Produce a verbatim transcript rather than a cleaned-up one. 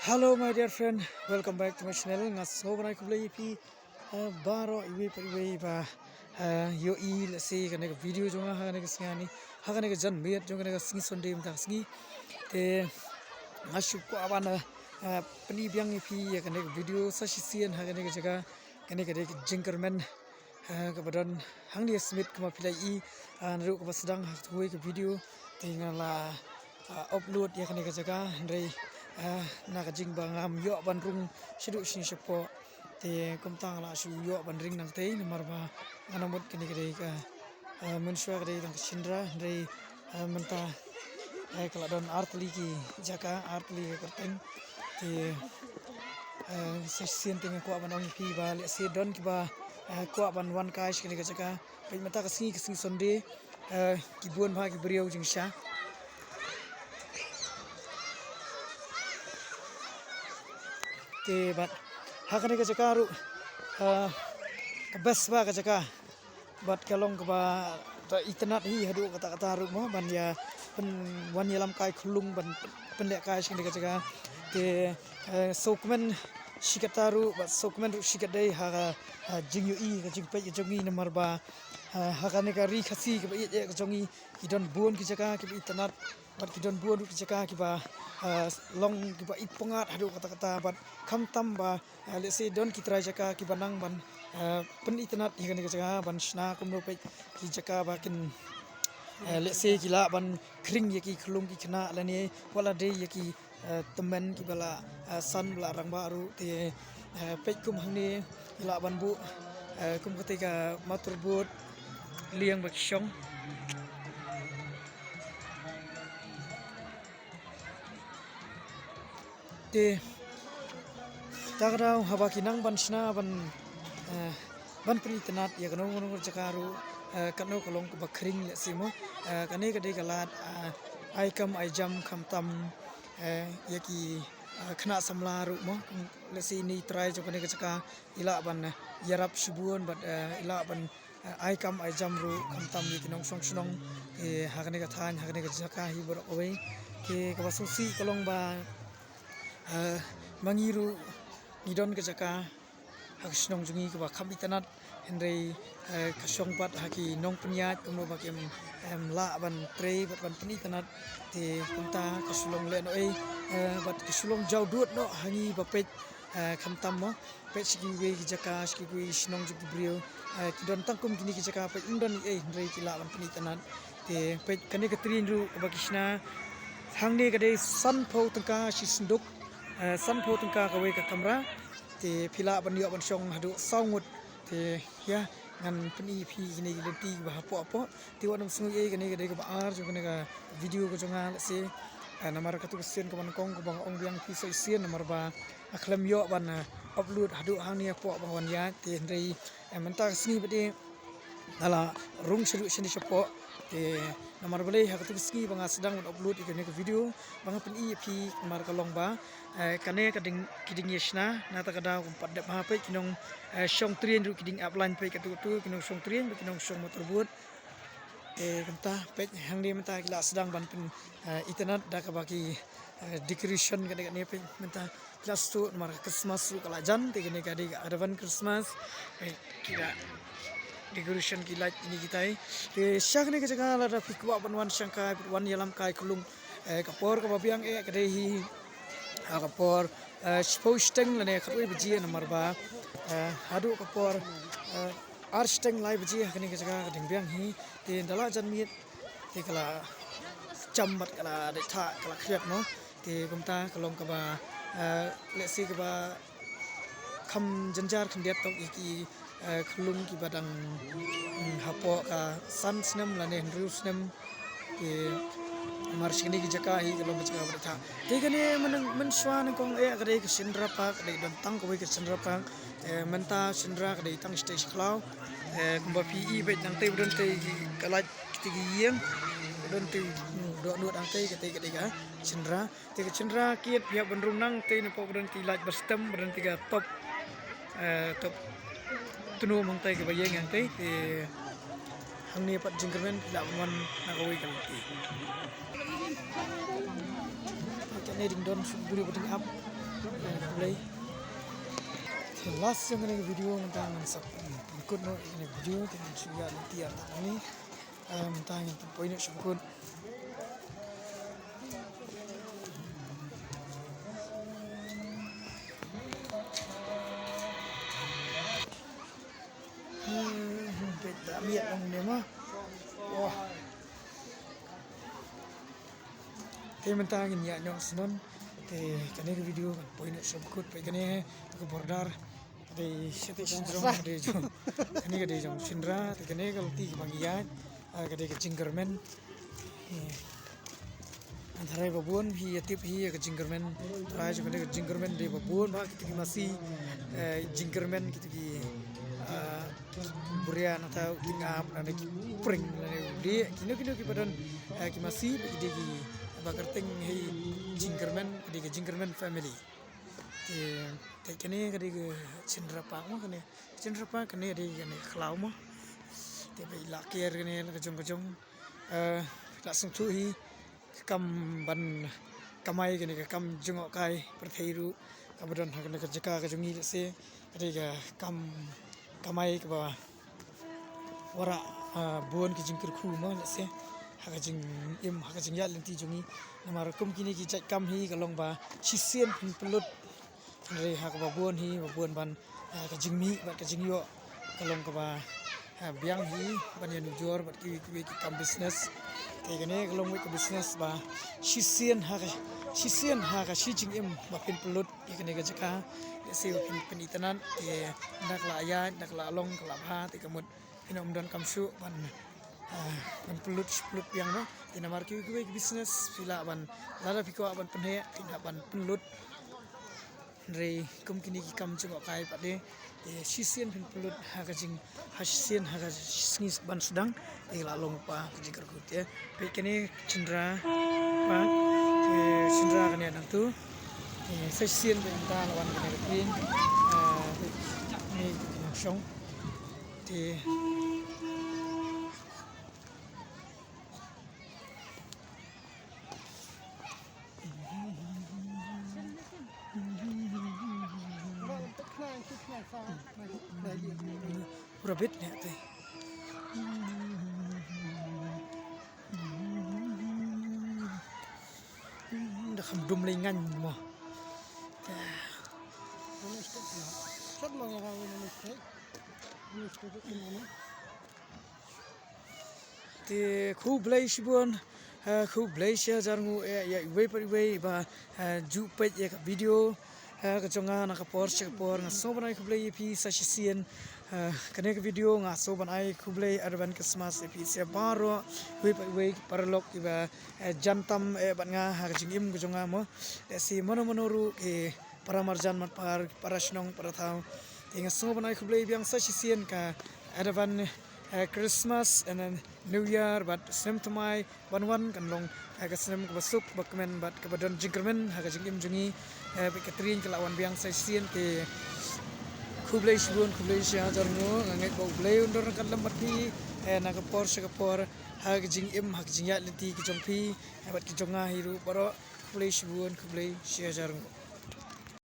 Hello my dear friend, welcome back to my channel. Nga sngewbha ban ai khublei ïa phi, eh, baroh iwei pa iwei ba, eh, ïohi lehse kane ka video jong nga ha kane ka sngi, ha kane ka janmiet jong kane ka sngi Sunday mynta ka sngi. Te nga shu kwah ban, eh, eh, pyni biang ïa phi ïa kane ka video sa shisien ha kane ka jaka, kane ka dei ka jingkyrmen, eh, kaba don hangne ha Smit kumba phi la ïohi, eh, naduh kaba sdang ha kawei ka video te nga la, eh, upload ïa kane ka jaka, hynrei, eh, na ka jingba ngam ïoh ban rung shaduh shane shapoh. Te kumta nga la shu ïoh ban ring nangtei namar ba nga la mut kane ka dei ka, eh, mynshuwa ka dei tang ka shynrang, hynrei, eh, mynta, eh, ka la don artylli ki jaka, artylli ki kyrteng. Te, eh, sa shisien te nga kwah ban ong ïa phi ba lehse don kiba, eh, kwah ban wan kai sha kane ka jaka. Peit mynta ka sngi, ka sngi Sunday, eh, ki bun bha ki briew jingshisha. Te bad ha kane ka jaka ruh, eh, ka best bha ka jaka. Bad ka long kaba itynnad hi haduh katta katta ruh mo ban ïa pyn, wan ïalam kai khyllung ban pynlehkai sha kane ka jaka. Te, eh, sngewkmen shi katta ruh bad sngewkmen ruh shi katdei ha ka, ha jingïohi, ka jingpeit ka jong ngi namar ba, eh, ha kane ka ri Khasi kaba ïeit eh ka jong ngi, ki don bun ki jaka kiba itynnad bad ki don bun ruh ki jaka kiba, eh, long kiba ipyngngad haduh katta katta bad khamtam ba, eh, lehse don ki trai jaka kiba nang ban, eh, pynitynnad ïa kane ka jaka ban shna kumno, peit ki jaka ba kin, eh, lehse ki lah ban khring ïa ki khyllung ki khynnah lane wat la dei ïa ki, eh, tymmen kiba la, eh, san ba la rangbah ruh. Te, eh, peit kum hangne ki lah ban buh, eh, kum katei ka motor boat liang ba ki shong. Te ta ka daw haba ki nang ban shna ban, eh, ban pynitynnad ïa kano kano ka jaka ruh, eh, kano ka long kaba khring lehse mo. Eh, kane ka dei ka lad, eh, ai kam ai jam khamtam, eh, ïa ki, eh, khynnah samla ruh mo. Lehse ine i trai jong kane ka jaka i lah ban, eh, ïarap shibun bad, eh, i lah ban, eh, ai kam ai jam ruh khamtam ïa ki nongshong shnong, eh, ha kane ka thaiñ, ha kane ka jaka hi baroh kawei. Te kaba sngewsih ka long ba, eh, ma ngi ruh ngi don ka jaka ha ka shnong jong ngi kaba kham itynnad, hynrei, eh, ka shong pat ha ki nongpynïaid kumno ba kim, em, lah ban trei bad ban pynitynnad. Te kumta ka shu long lehnohei, eh, bad ka shu long jawdud noh ha ngi ba peit, eh, khamtam mo. Peit sha kiwei ki jaka, sha kiwei ki shnong jong ki briew, eh, ki don tang kum kine ki jaka, peit ym don ei ei hynrei ki lah ban pynitynnad. Te peit kane ka treiñ ruh kaba ki shna, hangne ka dei sanphew tyngka shi synduk, eh, sanphew tyngka kawei ka kamra. Te phi lah ban ïoh ban shong haduh saw ngut. Te ïa, ngan pyni ïa phi kine ki lynti kiba hapoh hapoh. Te wat nym sngew ei, kane ka dei kaba ar jong kane ka video ka jong nga lehse. Eh, namar katto ka sien kaba nyngkong kaba nga ong biang ïa phi sa shisien namar ba nga khlem ïoh ban, eh, upload haduh hangne hapoh ba nga wan ïaid. Te hynrei, eh, mynta ka sngi pat de nga la rung shaduh shane shapoh. Te namar balei ha katto ka sngi ba nga sdang ban upload ïa kane ka video ba nga pyni ïa phi namar ka long ba, eh, kane ka ding, ki ding ïa shna, na kata ka daw kum pat dep ha peit ki nong, eh, shong treiñ ruh ki ding ap line, peit katto katto ki nong shong treiñ bad ki nong shong motor boat. Te kumta peit hangne mynta ki la sdang ban pyn, eh, itynnad da kaba ki, eh, decoration kane kane, peit mynta ki la sdang namar ka Christmas ruh ka la jan, te kane ka dei ka advance Christmas. Peit ki la decoration ki light kine kitai. Te sha kane ka jaka lada phi kwah ban wan shang kai, wan ïalam kai khyllung, eh, ka por kaba biang eh ka dei hi, ah, ka por, eh, shiphew shiteng lane khatwei baje namar ba, eh, haduh ka por, eh, ar shiteng lai baje ha kane ka jaka ka dang biang hi. Te da la janmiet te ka la jam bad ka la dei thah, ka la khriat mo. Te kumta ka long kaba, eh, lehse kaba kham jynjar khyndiat tok ïa ki, eh, khyllung kiba dang, mm, hapoh ka san snem lane hynriew snem. Te namar sha kine ki jaka hi ka long ka jaka ba dei thah. Te kane mynshwa nyngkong eh ka dei ka Shynrang Park, ka dei don tang kawei ka Shynrang Park. Eh, mynta Shynrang ka dei tang shatei sha khlaw. Eh, kumba phi i beit nangtei ba don tei ka light, kitei ki ïing ba don tei, mm, dohnud nangtei, katei ka dei ka Shynrang. Te ka Shynrang kit phi hap ban rung nangtei napoh ba don ki light ba stem, ba don tei ka top, eh, top tnum hangtei kaba ïeng hangtei. Te hangne pat jingkyrmen phi lah ban wan na kawei ka lynti. Te kane ding don shu briew ba dang ap. Khublei. Te last jong kane ka video mynta ngan sa pynkut noh ïa kane ka video, te ngan shu ïaid lynti artat hangne. Eh, mynta ngin pynpoi noh sha ba kut. Hmm, peit da miet long ne ma. Wah. Te mynta ngin ïaid noh sha nan. Te kane ka video kan poi noh sha ba kut, peit kane ka border. Ka dei shatei shynrong, ka dei jong, kane ka dei jong shynra, te kane ka lynti kaba ngi ïaid, ah, ka dei ka jingkyrmen. Eh, hynrei ba bun phi ïa tip hi ïa ka jingkyrmen. Trai jong kane ka jingkyrmen dei ba bun bha kito ki masi, eh, jingkyrmen, kito ki, ah, buria nangta u tyngab, nangta ki pring, nangta u dieng, kino kino kiba don, eh, ki masi, ki dei kiba kyrteng hi jingkyrmen, ki dei ka jingkyrmen family. Te, te kane ka dei ka Chandra Park mo kane. Chandra Park kane dei kane ka khlaw mo. Te ba i la ker kane la ka jong ka jong. Eh, la sngewthuh hi ka kam ban kamai kane ka kam jngohkai pyrthei ruh kaba don ha kane ka jaka ka jong ngi lehse. Ka dei ka kam kamai kaba wanrah, ah, bun ki jingkyrkhu mo lehse ha ka jingim, ha ka jingïaid lynti jong ngi. Namar kum kine ki jait kam hi ka long ba shisien pynlut. Hynrei ha kaba bun hi, ba bun ban, ah, ka jingmih bad ka jingïoh ka long kaba, ah, biang hi ban ïanujor bad kiwei kiwei ki kam business. Te kane ka long wei ka business ba shisien ha ka, shisien ha ka shi jingim ba phin pynlut ïa kane ka jaka. Lehse ba phin pynitynnad, te da ka la ïaid, da ka la long, ka la bha, te ka mut phin ym donkam shuh ban, ah, ban pynlut, pynlut biang noh. Te namar kiwei kiwei ki business phi lah ban, lada phi kwah ban pynheh, phin hap ban pynlut. Hynrei kum kine ki kam jngohkai pat de, te shisien phin pynlut ha ka jing, ha shisien ha ka sngi ban sdang, te la long pat ka jingkyrkhu te. Peit kane Chandra Park, te Chandra kane nangtu. Te sa shisien peit mynta la wan kane ka train. Ah, peit kane ka nongshong. Te Rabbit ne te. Da kham dum lei ngan mo. Te khublei shibun, eh, khublei shi hajar nguh, eh, ïa iwei pa iwei ba, eh, ju peit ïa ka video, eh, ka jong nga na ka por sha ka por. Nga sngew ban ai khublei ïa phi sa shisien, eh, kane ka video nga sngew ban ai khublei Advance Christmas ïa phi sa baroh, iwei pa iwei, paralok kiba, eh, jan tam, eh, bad nga ha ka jingim ka jong nga mo. Lehse mano mano ruh ki para marjan mat par, para shnong, para thaw. Te nga sngew ban ai khublei biang sa shisien ka Advance, eh, Christmas and then New Year bad snem thymmai ban wan kan long, eh, ka snem kaba suk, kaba kmen bad kaba don jingkyrmen ha ka jingim jong ngi. Eh, bad ka train ka la wan biang sa shisien te khublei shibun, khublei shi hajar nguh, nga ngeit ba U Blei un don ryngkat lem bad phi, eh, na ka por sha ka por ha ka jingim, ha ka jingïaid lynti ka jong phi, eh, bad ka jong nga hi ruh baroh. Khublei shibun, khublei shi hajar nguh.